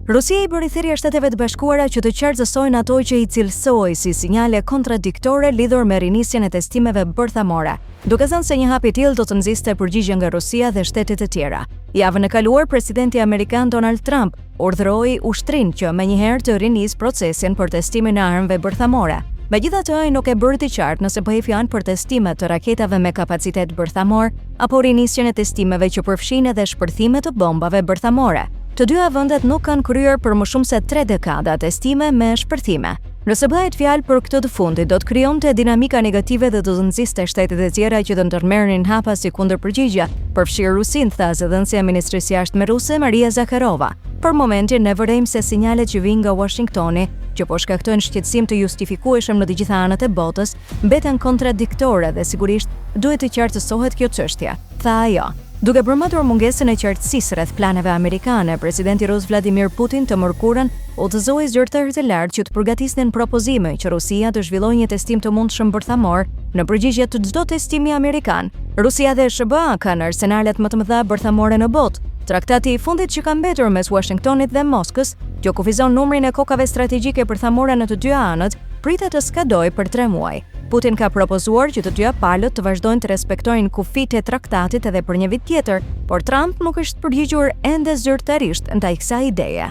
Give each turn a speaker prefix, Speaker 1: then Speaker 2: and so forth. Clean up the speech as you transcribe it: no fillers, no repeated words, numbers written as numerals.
Speaker 1: Rusia i bëri thirrje Shteteve të Bashkuara që të qartësojnë ato që i cilësoi si sinjale kontradiktore lidhur me rinisjen e testimeve bërthamore, duke thënë se një hap i tillë do të nxiste përgjigje nga Rusia dhe shtetet e tjera. Javën e kaluar, presidenti amerikan Donald Trump urdhëroi ushtrinë që menjëherë të rinisë procesin për testimin e armëve bërthamore. Megjithatë, ai nuk e bëri të qartë nëse bëhej fjalë për testime të raketave me kapacitet bërthamor apo rinisjen e testimeve që përfshijnë edhe shpërthime të bombave bërthamore. Të dyja vendet nuk kanë kryer për më shumë se tre dekada testime me shpërthime. Nëse bëhet fjalë për këtë të fundit, do të krijonte dinamika negative dhe do të nxiste shtetet e tjera që të ndërmerrnin hapa si kundërpërgjigje, përfshirë Rusinë, tha zëdhënësja e Ministrisë së Jashtme ruse, Maria Zakharova. Për momentin, ne vërejmë se sinjalet që vijnë nga Uashingtoni, që po shkaktojnë shqetësim të justifikueshëm në të gjitha anët e botës, mbeten kontradiktore dhe sigurisht duhet të qartësohet kjo çështje, tha ajo. Duke përmendur mungesën e qartësisë rreth planeve amerikane, presidenti rus Vladimir Putin të mërkurën udhëzoi zyrtarët e lartë që të përgatisnin propozime që Rusia të zhvillojë një testim të mundshëm bërthamor në përgjigje të çdo testimi amerikan. Rusia dhe SHBA kanë arsenalet më të mëdha bërthamore në botë. Traktati i fundit që ka mbetur mes Uashingtonit dhe Moskës, që kufizon numrin e kokave strategjike bërthamore në të dyja anët, pritet të skadojë për tre muaj. Putin ka propozuar që të dyja palët të vazhdojnë të respektojnë kufijtë e traktatit edhe për një vit tjetër, por Trump nuk është përgjigjur ende zyrtarisht ndaj kësaj ideje.